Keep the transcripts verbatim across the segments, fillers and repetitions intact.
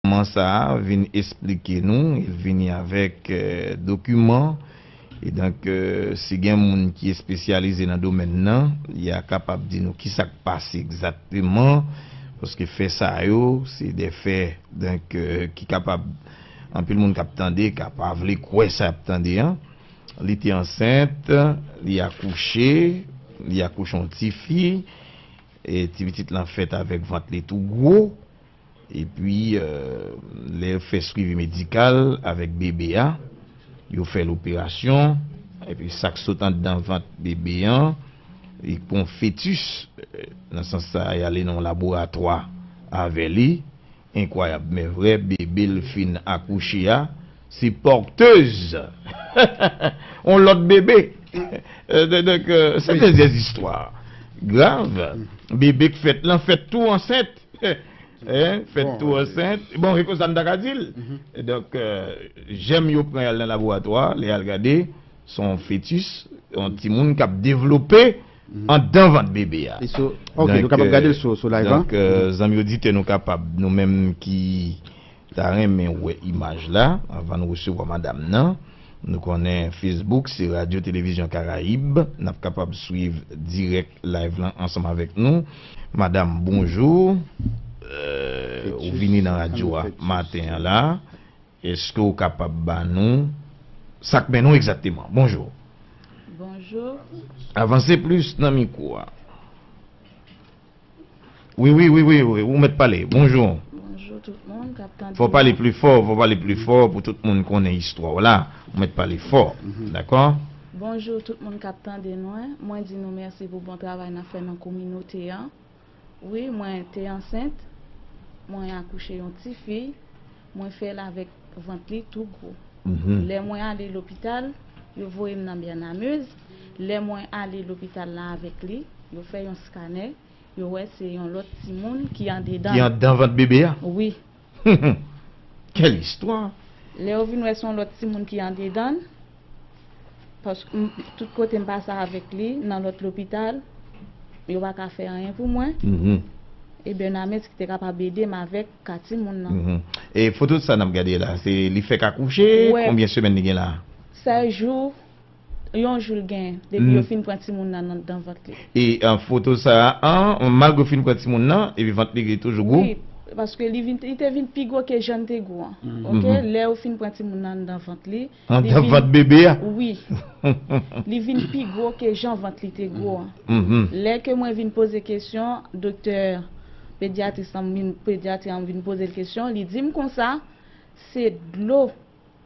Manman sa a vin esplike nou, li vini avèk, eh, dokiman. E donk, eh, si gen moun ki espesyalize nan domèn nan, li a kapab di nou ki sa k pase egzakteman, paske fè sa yo, se de fè, donk, eh, ki kapab, anpil moun k ap tande, ka pa vle kwè sa y ap tande an. Li te ansent, li akouche, li akouche yon tifi, e ti pitit lan fèt avèk vant li tou gwo. Epi, eh, lè yo fè swivi medikal avèk bebe a, yo fè loperasyon, epi sa k sot anndan vant bebe an, li pran fetis, eh, nan sans sa, y ale nan yon laboratwa avè li. Enkwayab, men vrè, bebe l fin akouche a, se pòtez! On lòt bebe! Eh, de- Donk, eh, se plizyè zistwa grav. Bebe k fèt lan fèt tou ansent. Hein, fèt tou ansent. Bon, e konsa n ta ka di l. E donk, eh, jèm yo pran y al nan laboratwa, lè y al gade, se yon fetis, yon timoun k ap devlope anndan vant bebe a. E so, ok, nou kapab gade l sou, sou live la. Donk, eh, zanmi oditè, nou kapab, nou menm ki ta renmen wè imaj la, anvan nou resevwa madanm nan, nou konnen Facebook, se Radyo Televizyon Karayib, n ap kapab swiv dirèk live lan ansanm avèk nou. Madanm, bonjou. Eh, ou vini nan radyo a maten an la. Èske w kapab ba nou sa k mennen w egzakteman? Bonjou. Bonjou. Avanse plis nan mikwo a. Wi, wi, wi, wi, wi, ou mèt pale. Bonjou. Bonjou tout moun k ap tande. Fò pale pli fò, fò pale pli fò pou tout moun konnen istwa w la. Ou mèt pale fò. Dakò? Bonjou tout moun k ap tande nou. Mwen di nou mèsi pou bon travay n ap fè nan kominote an. Wi, mwen te ansent. Mwen akouche yon tifi. Mwen fè l avèk vant li tou gwo. Lè mwen ale lopital, yo voye m nan Bènamez. Lè mwen ale lopital la avèk li, yo fè yon skanè. Yo wè se yon lòt timoun ki andedan. Ki anndan vant bebe a? Wi. Kèl istwa! Lè yo vin wè se yon lòt timoun ki andedan l, paske m- tout kote m pase avèk li, nan lòt lopital, yo pa ka fè anyen pou mwen. E Bènamez ki te kapab ede m avèk ka timoun nan. E foto sa n ap gade la, se li fèk akouche? Konbyen semèn li gen la? Sèz jou. Yon jou l genyen, depi yo fin pran timoun nan anndan vant li. E, eh, foto sa a, malgre yo fin pran timoun nan, epi vant li toujou gwo? Wi, paske li vin, li te vin pi gwo ke jan l te gwo an. Ok? Lè yo fin pran timoun nan anndan vant li, anndan vant bebe a? Wi. Li vin pi gwo ke jan vant li te gwo an. Lè ke mwen vin poze kesyon, doktè pedyatris lan vin, pedyatri an vin poze l kesyon, li di m konsa, se dlo.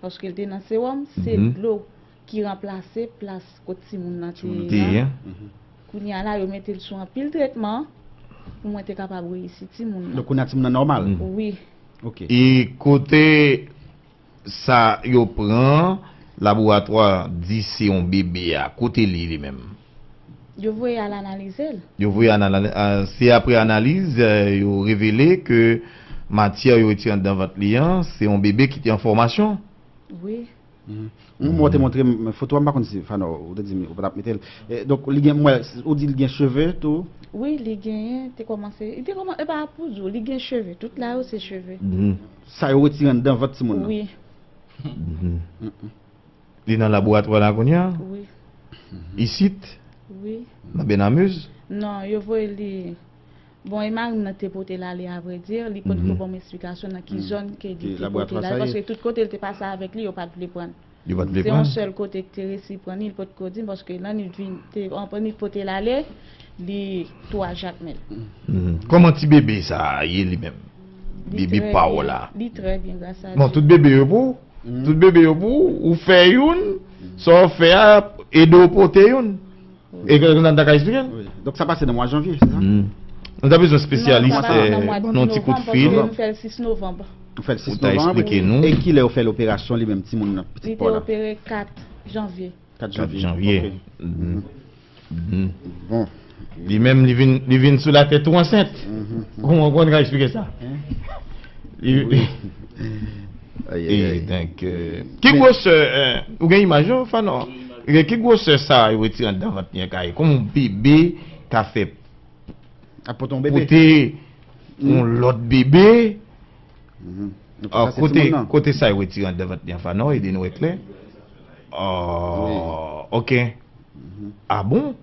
Paske l te nan sewòm, se dlo ki ranplase plas kot timoun nan te ye an. Kounye a la, yo mete l sou anpil tretman pou mwen te kapab reyisi timoun nan. Donk, kounye a timoun nan nòmal? Wi. Ok. E kote sa yo pran, laboratwa di se yon bebe a, kote li, li menm? Yo voye al analize l. Yo voye al analize. Se apre analiz, eh, yo revele ke matyè yo retire anndan vant li an, se yon bebe ki te an fòmasyon. Wi. Yon moman ou te montre m foto a, m pa konn si Fanò ou te di m ou pa t ap mete l. Eh, donk, li gen, mwen, ou di li gen cheve tou? Wi, li genyen, te kòmanse, li te kòmanse, e pa pou di w, li gen cheve, tout la yo se cheve. Sa yo retire anndan vant timoun nan? Wi. Li nan laboratwa la kounye a? Wi. Isit? Wi. Nan Bènamez? Non, yo voye li. Bon, e mari m nan te pote l ale, avrèdi, li potko ban m esplikasyon nan ki zòn ke li te pote l ale, paske tout kote l te pase avèk li, yo pa t vle pran l. Yo pa t vle pran l? Se yon sèl kote ki te resi pran li, li potko di m, paske lè li vin, te, anpwen li pote l ale, li tou a Jakmèl. Kòman ti bebe sa a ye li menm? Bebe pa w la? Li trè byen, gras a Dye. Bon, tout bebe yo pou ou? Tout bebe yo pou ou? Ou fè youn, sa w fè a ede w pote youn. E ke nou ta ka eksplike l? Wi. Donk sa pase nan mwa janvye, se sa? Nou ta bezwen espesyalis, eh, ban nou ti kout fil. Nou fè l sis novanm. Ou fè l sis novanm. Ou ta eksplike nou. E kilè yo fè l operasyon li menm, timoun nan, pitit pa w la? Li te opere kat janvye. Kat janvye. Kat janvye. Ok. Bon. Li menm, li vin, li vin sou latè tou ansent. Kòman, kòman nou ka eksplike sa? Li, wi. Donk, eh, ki gwosè, eh, ou gen imaj yo, Fanò? Ki gwosè sa yo retire anndan vant li an ka ye? Kòman yon bebe ka fè ap pote yon bebe? Pote yon lòt bebe? Mhm. Nou pa Ah, kase kote, timoun nan. Kote sa yo retire anndan vant li anfan? Non, ede nou wè klè. Oh, ok. Mhm. Ah bon?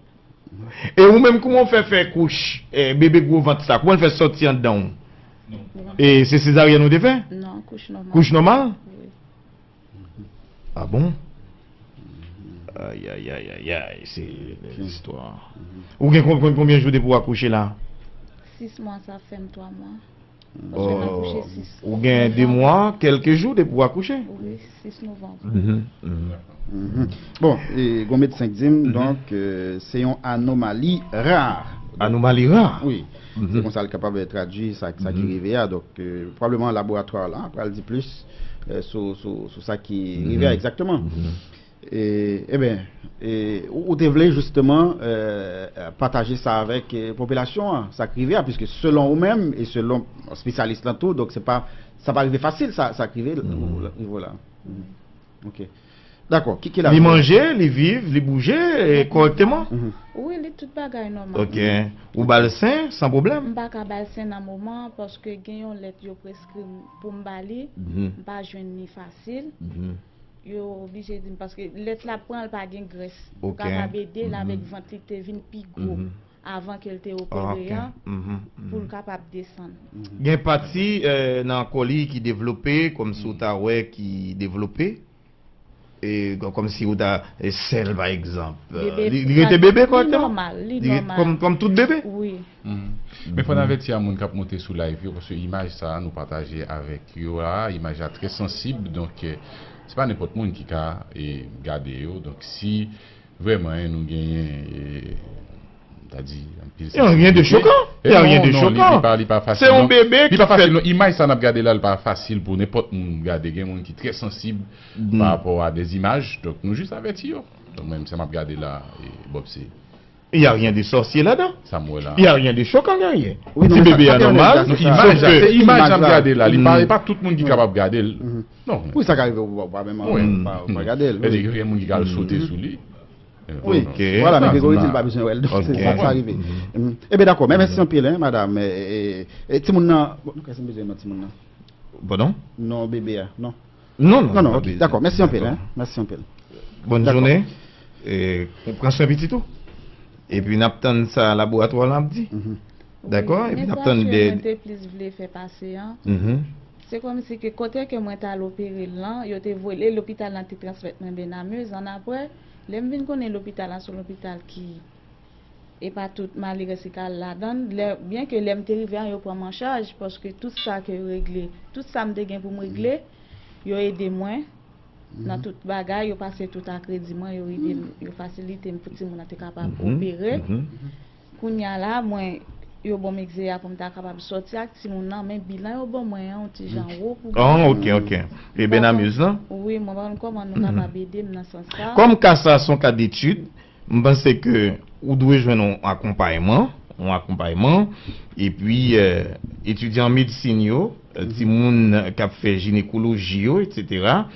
E ou menm, kouman w fè fè kouch, eh, bebe gwo vant sa? Kouman l fè sòti anndan w? E se sezaryèn ou te fè? Non, kouch nòmal. Kouch nòmal? Wi. Ah bon? Ay, ay, ay, ay, ay, se istwa. Ou gen kon- kon- konbyen jou depi w akouche la? Sis mwa, sa fè m twa mwa. Paske m akouche sis. Ou gen de mwa, kèlke jou depi w akouche? Wi, sis novanm. Mhm, mhm. Mhm. Bon, e, gon medsen k di m, donk, euh, se yon anomali ra. Anomali ra? Wi. Se konsa l kapab tradui sa, sa ki rive a. Donk, euh, pwobableman laboratwa la pral di plis, euh, sou, sou, sou sa ki rive a egzakteman. E, ebyen, e, ou, ou te vle jisteman, euh, pataje sa avèk, euh, popilasyon an, sa k rive a, piske selon ou menm e selon espesyalis lan tou, donk se pa, sa pa rive fasil, sa, sa k rive, rive la. Ok. Dakò. Ki, ki la Li manje, li viv, li bouje, e, kòrèkteman? Wi, li tout bagay nòmal. Ok. Ou ba l sen, san pwoblèm? M pa ka ba l sen nan moman an, paske gen yon lèt yo preskri m pou m ba li, m pa jwenn li fasil. Yo oblije di m, paske lèt l ap pran, l pa gen grès. Ou kapab ede l avèk vant li te vin pi gwo avan ke l te opere an, pou l kapab desann. Gen pati, eh, nan kò li ki devlope, kòmsi w ta wè ki devlope, e, kò- kòmsi w ta, eh, sèl, pa egzanp. Eh, li, li rete bebe kòrèkteman? Li nòmal, li nòmal. Kòm, kòm tout bebe? Wi. Men fò n avèti a moun k ap monte sou live yo, paske imaj sa a nou pataje avèk yo a, imaj la trè sansib, donk, eh, se pa nenpòt moun ki ka, eh, gade yo. Donk, si vrèman, eh, nou genyen, eh, m ta di, anpil sensibilite. Il y a rien de choquant. Il y a rien de choquant. Li pa, li pa fasil, non. Li pa fasil, non. Imaj sa n ap gade la, li pa fasil pou nenpòt moun gade. Gen moun ki trè sansib pa rapò a dèzimaj. Donk, nou jis avèti yo. Donk, menm sa m ap gade la, eh, Bob, se Il y a rien de sorcier là-dedans. Sa m wè la. Il y a rien de choquant derrière. Ti bebe a nòmal. Non, imaj la, se imaj la m gade la. Li pa, e pa tout moun ki kapab gade l. Non. Wi, sa ka rive ou pa, ou pa menm, ou pa, ou pa gade l. Wi. Gen moun ki ka al sote sou li. Wi. Vwala, men Gregory di l pa bezwen wè l, donk se sa, sa rive. Ebyen, dakò, men mèsi anpil, hein, madam. E, e, e, timoun nan, bon, nou kwè si m bezwen nan timoun nan. Padon? Non, bebe a, non. Non, non, non, non, ok, dakò. Mèsi anpil, hein. Mèsi anpil. Bòn jounen. E, pran swen pitit ou. Epi n ap tann sa laboratwa lan ap di. Dakò? Epi n ap tann de. Mesaj ke mwen te plis vle fè pase an, se kòmsi ke kote ke mwen t al opere l lan, yo te voye, lopital lan te transmèt mwen Benameuse. Annapre, lè m vin konnen lopital lan se yon lopital ki E pa tout malerèz ki ka al ladan l. Lè, byen ke lè m te rive an, yo pran m an chaj, paske tout sa ke yo regle, tout sa m te gen pou m regle, yo ede mwen nan tout bagay, yo pase tout a kredi mwen, yo ede m, yo fasilite m pou timoun nan te kapab opere. Kounye a la, mwen, yo ban m egzera pou m ta kapab sòti ak timoun nan, men bilan yo ban mwen an, yon ti jan wo pou mwen. Ah, ok, ok. E Benameuse lan? Wi, mwen pa konn kòman nou kapab ede m nan sans sa. Kòm ka sa se yon ka detid, M panse ke ou dwe jwenn yon akonpayman, yon akonpayman, epi, eh, etidyan medsin yo, eh, timoun k ap fè jinekoloji yo, etsetera,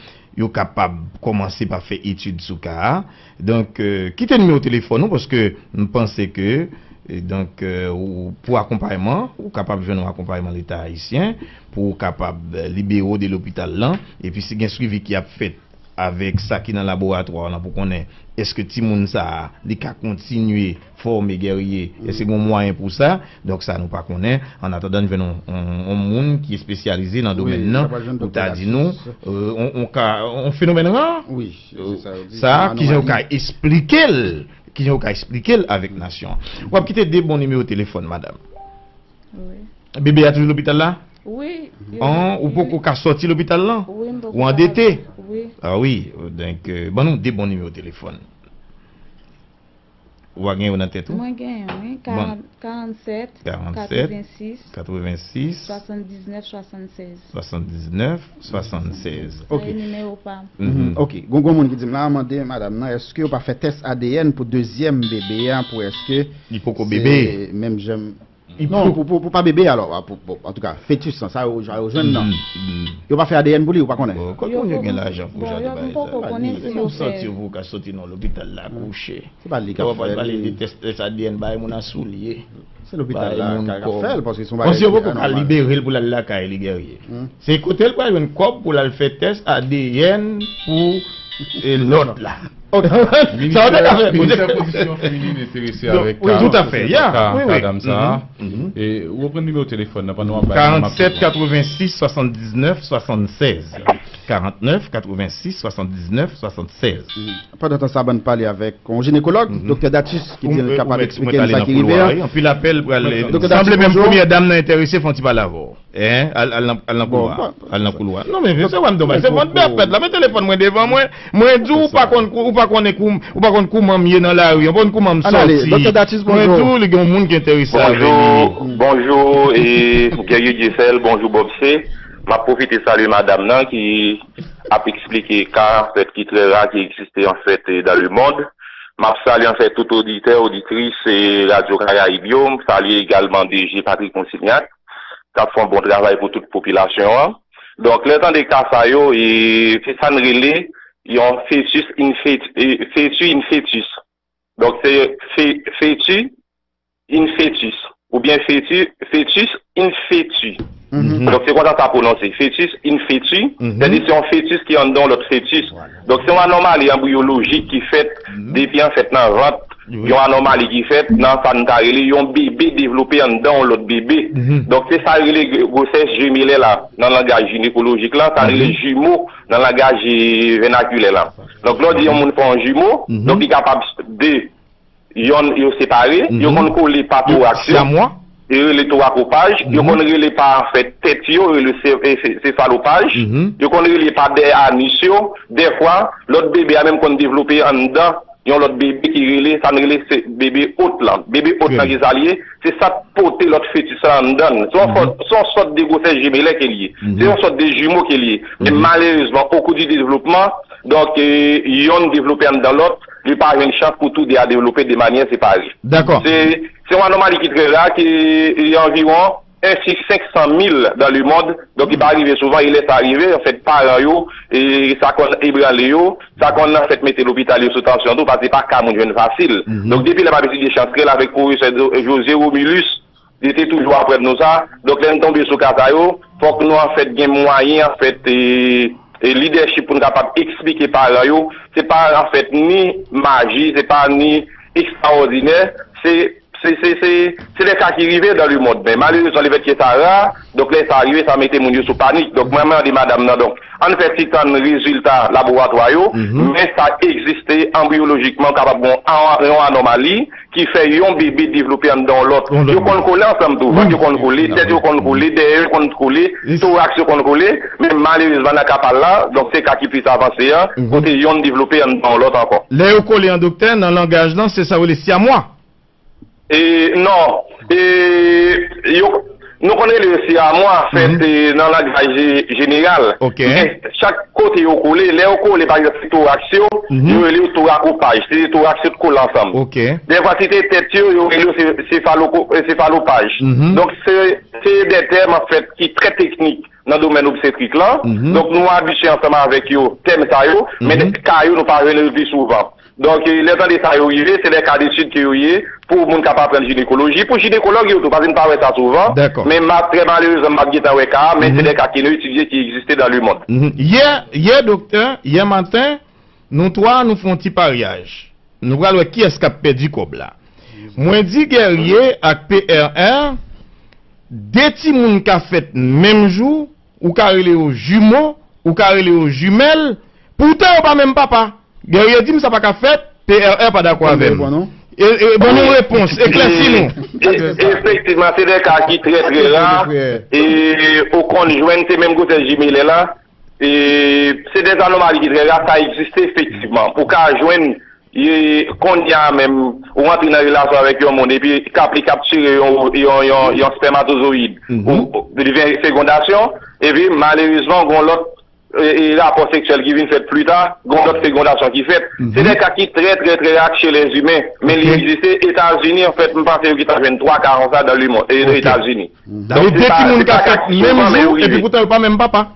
yo kapab kòmanse pa fè etid sou ka a. Donk, eh, kite nimewo telefòn ou, paske m panse ke, eh, donk, eh, ou, pou akonpayman, ou kapab jwenn yon akonpayman Leta ayisyen, pou w kapab, eh, libere w de lopital lan, epi si gen swivi ki ap fèt, avèk sa ki nan laboratwa w lan pou konnen èske timoun sa a, li ka kontinye fòme gèrye, èske gen yon mwayen pou sa? Donk sa nou pa konnen. Annatandan n jwenn yon, yon, yon moun ki espesyalize nan domèn nan pou ta di nou, euh, yon, yon ka, yon fenomèn ra. Wi, se sa yo di, sa, kijan yo ka esplike l, kijan yo ka esplike l avèk nasyon an. W ap kite de bon nimewo telefòn, madanm. Wi. Bebe a toujou lopital la? Wi. An, ou poko ka sòti lopital lan? Wi, m poko ka. Ou andete? Wi. Ah wi, donk, euh, ban nou de bon nimewo telefòn. Ou a gen yo nan tèt ou? Mwen gen yon, wi. Karant, karannsèt, karannsèt, katrevensis, katrevensis, swasanndiznèf, swasannsèz. Swasanndiznèf, swasannsèz. Ok. Sa e nimewo pa m. Mhm. Ok. Gon, gon moun ki di m la, mande madanm nan, èske yo pa fè tès A D N pou dezyèm bebe a, pou èske li poko bebe, se menm jan? Non, pou, pou, pou pa bebe, alò, pou, pou, antouka, fetis lan, sa yo, sa yo jwenn nan. Yo pa fè A D N pou li, ou pa konnen? Bon, kot moun yo gen lajan pou jan de bagay sa? Yo, m poko konnen si yo fè. Ou santi w pou w ka soti nan lopital la, kouche. Se pa li k ap fè li. Yo pral pale de tès, tès A D N, bay moun an soulye. Se lopital la k ap fè l, paske se yon bagay ki trè nòmal. Bon, si yo poko ka libere l pou l al lakay li, Guerrier. Se kote l pral jwenn kòb pou l al fè tès A D N pou e, lòt la. Sa w te ka fè. Ministè Kondisyon Feminin enterese avèk ka, ka dam sa a. E ou reprann nimewo telefòn nan pandan w ap bay. Karannset katrevensis swasanndiznèf swasannsèz. Karannèf katrevensis swasanndiznèf swasanndiznèf. Pandan tan sa, bann pale avèk yon jinekològ, Doktè Datus, ki di l kapab eksplike n sa ki rive a. Anpil apèl pral. Sanble menm premyè dam nan enterese fè yon ti pale avè w. Al nan koulwa. Al nan koulwa. Non, men se wè m domaj. Se vant bèpèt la. Men telefòn mwen devan mwen. Mwen di w, ou pa konn kou, ou pa konnen kou, ou pa konn kouman m ye nan lari, ou pa konn kouman m sòti. Mwen di w, li gen yon moun ki enterese avè li. Bonjou, bonjou, e Guerrier Dieuseul, bonjou, Bob C. M ap pwofite salye madanm nan ki ap eksplike ka, anfèt, ki trè ra, ki egziste, anfèt, e, dans le monde. M ap salye, anfèt, tout oditè, oditris, e, Radyo Karayib yo. M salye egalman D G Patrick Monsignac, k ap fè yon bon travay pou tout popilasyon an. Donk, lè tande ka sa yo, e, se sa n rele yon fetus in fet-, e, fetu in fetus. Donk, se fe-, fetu in fetus, oubyen fetu, fetus in fetu. Donk, se konsa sa pwononse, fetus in fetu, sètadi se yon fetus ki anndan yon lòt fetus. Donk, se yon anòmali anbriyolojik ki fèt depi, anfèt, nan vant, yon anòmali ki fèt nan sa n ta rele yon bebe devlope anndan yon lòt bebe. Donk, se sa yo rele gwosès jemelè la, nan langaj jinekolojik la, sa rele jimo nan langaj, e, vènakilè la. Donk, lè w di yon moun fè yon jimo, donk, li kapab de yonn yo separe, yo konn kole pa toraks yo, yo rele torakopaj, yo konn rele pa, anfèt, tèt yo, yo rele se-, e, se-, sefalopaj, yo konn rele pa dèyè anis yo, dèfwa, lòt bebe a menm konn devlope anndan yon lòt bebe ki rele, sa n rele se bebe ot lan. Bebe ot lan ki sa l ye? Se sa k pote lòt fetis la anndan l. Se yon fò-, se yon sòt de gwosès jemelè ke l ye. Se yon sòt de jimo ke l ye. Men malerezman, au cours du développement, donk, e, yonn devlope anndan lòt, li pa jwenn chans pou tou de a devlope de manyè separe. Dakò. Se, se yon anòmali ki trè ra, ki, e, anviwon un sur cinq cent mille dans le monde. Donk, li pa rive souvan, e lè sa rive, anfèt, paran yo, e, sa konn ebranle yo, sa konn, anfèt, mete lopital yo sou tansyon tou, paske se pa ka moun jwenn fasil. Donk, depi lè m ap etidye chans kreyòl avèk pwofesè Jo-, José Romulus, li te toujou aprann nou sa. Donk, lè n tonbe sou ka sa yo, fòk nou, anfèt, gen mwayen, anfèt, e, e lidèchip pou n kapab eksplike paran yo. Se pa, anfèt, ni maji, se pa ni ekstraòdinè, se, se, se, se, se de ka ki rive dans le monde. Men malerezman, lefètke sa ra, donk, lè sa rive, sa mete moun yo sou panik. Donk, mwen mande madanm nan, donk, ann fè ti tann rezilta laboratwa yo, men sa egziste anbriyolojikman, kapab gen yon, yon anòmali, ki fè yon bebe devlope anndan yon lòt. Yo konn kole ansanm tou. Vant yo konn kole, tèt yo konn kole, dèyè yo konn kole, toraks yo konn kole. Men malerezman, nan ka pa l la, donk se ka ki plis avanse an, kote yonn devlope anndan yon lòt ankò. Lè yo kole an, doktè, nan langaj lan, se sa yo rele syamwa. E, non. E, yo, nou konn rele yo syamwa, anfèt, e, nan langaj je-, jeneral. Men chak kote yo kole, lè yo kole, pa egzanp, se toraks yo, yo rele yo torakopaj. Se toraks yo t kole ansanm. Dèfwa, si se tèt yo, yo rele yo se-, sefaloko-, e, sefalopaj. Donk, se, se de tèm, anfèt, ki trè teknik nan domèn obstetrik lan. Donk, nou abitye ansanm avèk yo, tèm sa yo, men ka yo, nou pa jwenn yo pi souvan. Donk, e, lè tande sa yo rive, se de ka detid ke yo ye, pou moun k ap aprann jinekoloji, pou jinekològ yo tou, paske n pa wè sa souvan. Men ma-, trè malerezman, m ap gentan wè ka a, men se de ka ke nou etidye ki egziste dans le monde. Yè, yè, doktè, yè maten, nou twa, nou fè yon ti paryaj. Nou pral wè kiyès k ap pèdi kòb la. Mwen di Guerrier ak P R R, de timoun ka fèt menm jou, ou ka rele yo jimo, ou ka rele yo jimèl, poutan yo pa menm papa. Guerrier di m sa pa ka fèt, P R R pa dakò avè m. E, e, ban nou repons, eklèsi nou. E, e, efektivman, se de ka ki trè, trè ra, e, ou konn jwenn se menm gwosès jimelè la, e, se de anòmali ki trè ra, sa egziste efektivman. Ou ka jwenn, e, kounye a menm, ou antre nan relasyon avèk yon moun, epi kap li kaptire yon, yon, yon, yon spèmatozoyid, ou, ou li vin fegondasyon, epi malerezman, gon lòt, e, e, rapò seksyèl ki vin fèt pli ta, gon lòt fegondasyon ki fèt. Se de ka ki trè, trè, trè ra chez les humains, men li egziste Etazini, anfèt, m panse yo gentan jwenn twa ka konsa dans le monde, e, Etazini. Donk, de timoun ka fèt menm jou, epi poutan yo pa menm papa.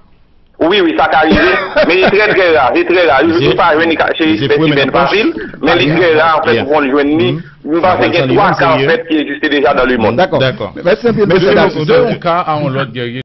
Wi, wi, sa ka rive, men li trè, trè ra, li trè ra. Ou pa jwenn li se espèsimen fasil, men li trè ra, anfèt, pou konn jwenn li. M panse gen twa ka, anfèt, ki egziste deja dans le monde. Dakò. Mèsi anpil, mesye. Dakò. De yon ka a yon lòt gèrye.